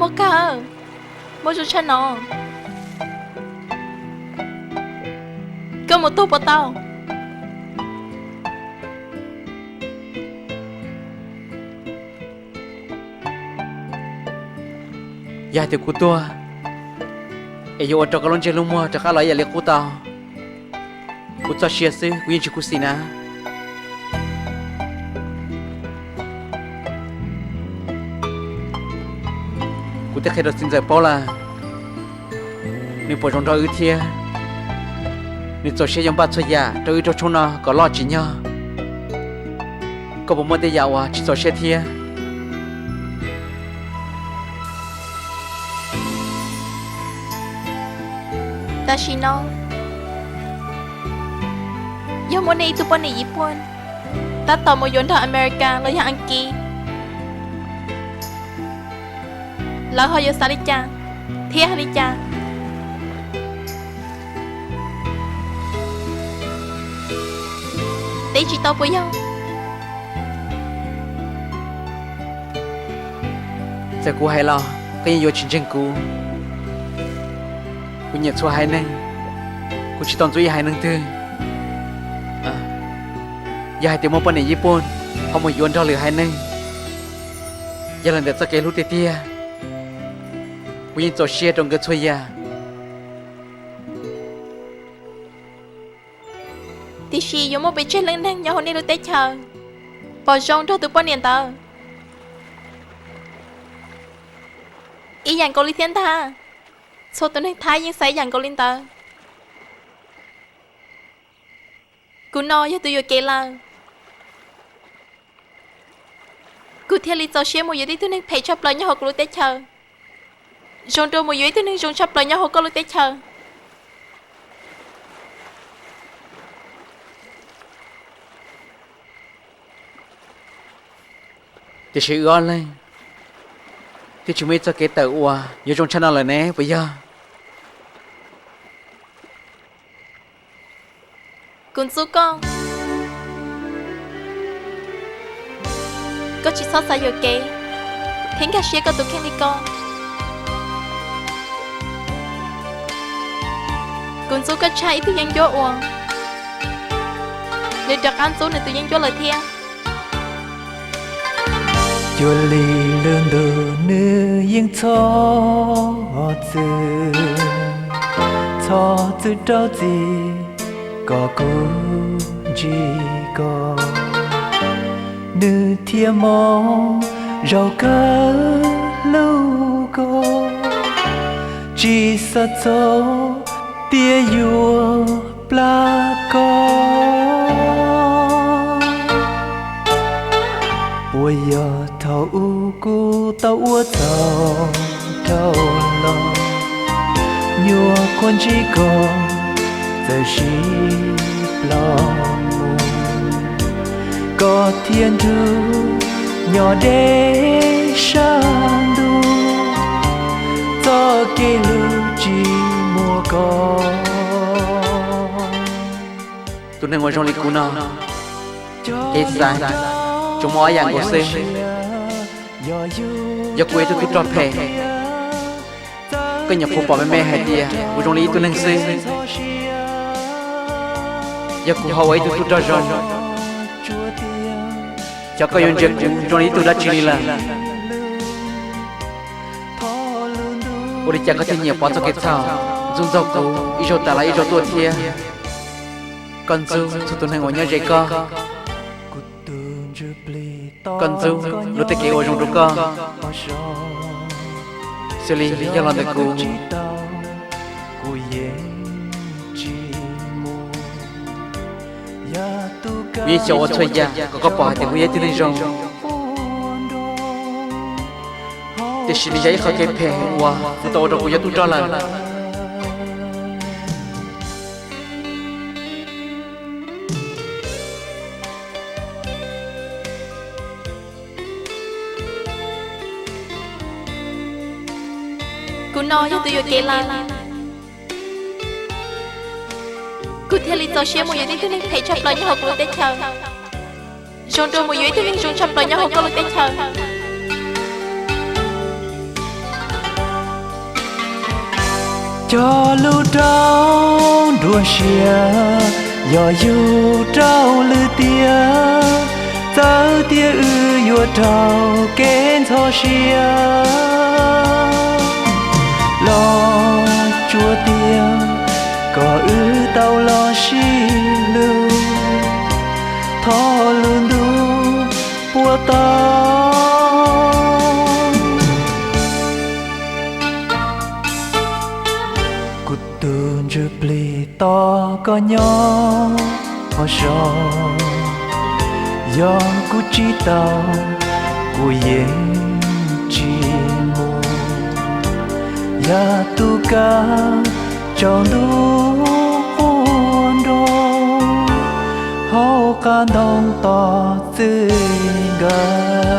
Muaj kawg, muaj zoo tshaj no. Koj mus tuag puas tau? Yog hais tias kuv tuag es yuav ua rau koj lub ntsej lub muag rov qab los ib yam li qub tau, kuv txoj sia xwb kuv yeej tsis khuv xim na. Kuv twb qhia rau txiv ntxawm paub lawm, nws puas zoo nrog wb thiab. Nws txaus siab yuav npaj txhua yam rau wb rau tshoob no kom loj tsim nyog. Koj puas muaj tej yam uas tsis txaus siab thiab? Tam sim no yog muaj nej ib tug poj niam Yiv Puj tab tom mus yuav nrog America los yog Askiv, lawv ho yuav xav li cas thiab hais li cas? Teb tsis tau puas yog? Txawm kuv hais los koj yeej yuav tsis ntseeg kuv. Kuv nyiam txhua haiv neeg, kuv tsis tau ntxub ib haiv neeg twg. Yog hais tias muaj poj niam Yiv Puj ho mus yuav nrog lwm haiv neeg, yog li ntawd txoj kev hlub tiag tiag, kuv yeej txaus siab rau nkawd txhua yam. Tiam sis yuav muaj pes tsawg leej neeg nyob hauv nej lub teb chaws pom zoo nrog tus poj niam ntawd ib yam nkaus li thiab ntag. Txhua tus neeg Thaib yeej xav ib yam nkaus li ntawd. Kuv no yog tus yuam kev lawm, kuv thiaj li txaus siab mus yuav tib tug neeg phem tshaj plaws nyob hauv kuv lub teb chaws, zoo dua mus yuav ib tug neeg zoo tshaj plaws nyob hauv koj lub teb chaws. Tiam sis wb ob leeg twb tsis muaj ib txoj kev tawm uas yuav zoo tshaj no lawm ne puas yog? Kuv ntxub koj, koj tsis txhob xav yuam kev thiab nkag siab koj tus kheej li ko. Kuv ntxub koj tshaj ib tug yeeb ncuab uas nws rov qab ntxub nws tus yeeb ncuab lawm thiab. Cuag li lub ntuj nws yeej txhob txwm, txhob txwm rau txim kom kuv ntsib koj, nws thiaj mob zaum kawg hlub koj, tsis xav txog tias yuav plab koj. Puas yog thaum ub kuv tau ua txhaum dhau los, nyuam qhuav ntsib koj txawm sib ploj mus, koj thiaj nrug nyob deb sab ntuj, txoj kev hlub tsis muaj koj. Tus neeg uas zoo li kuv no, kev xav tsuas muaj ob yam nkaus xwb. Yog kuv ua ib tug tub rog phem, koj nyuam qhuav pom me me hais tias kuv zoo li ib tug neeg xwb. Yog kuv ho ua ib tug tub rog zoo, xyov koj yuav ntsia kuv zoo li ib tug dab tsi li lawm. Ua li cas koj thiaj nyiam pov txoj kev txhaum ntxub ntxaug kuv ib zaug tas los ib zaug tuaj thiab? Koj ntxub txhua tus neeg uas nyob ze koj. Koj ntxub luag tej kev ua zoo rau koj, xws li yog los ntawm kuv. Kuv yeej xyaum ua txhua yam kom koj pom hais tias kuv yog ib tug neeg zoo, tiam sis nws yog ib qho kev phem uas kuv tau ua rau kuv cov tub rog lawm. Kuv no yog tus yuam kev lawm, kuv thiaj li txaus siab mus yuav tib tug neeg phem tshaj plaws nyob hauv kuv lub teb chaws, zoo dua mus yuav ib tug neeg zoo tshaj plaws nyob hauv koj lub teb chaws. Cog lus rau nruab siab, yog yug rau lwm tiam, txawm tias wb yuav raug kev ntxhov siab, los tsuas tias kom wb tau los sib hlub, thov lub ntuj puas tau. Kuv tus ntsuj plig tos koj nyob qhov so, yog kuv tsis tau, kuv yeej tsis mus. Yog tus kab tsaus ntuj quaj nroo, hauv qab ntoo tos txwv nkawd.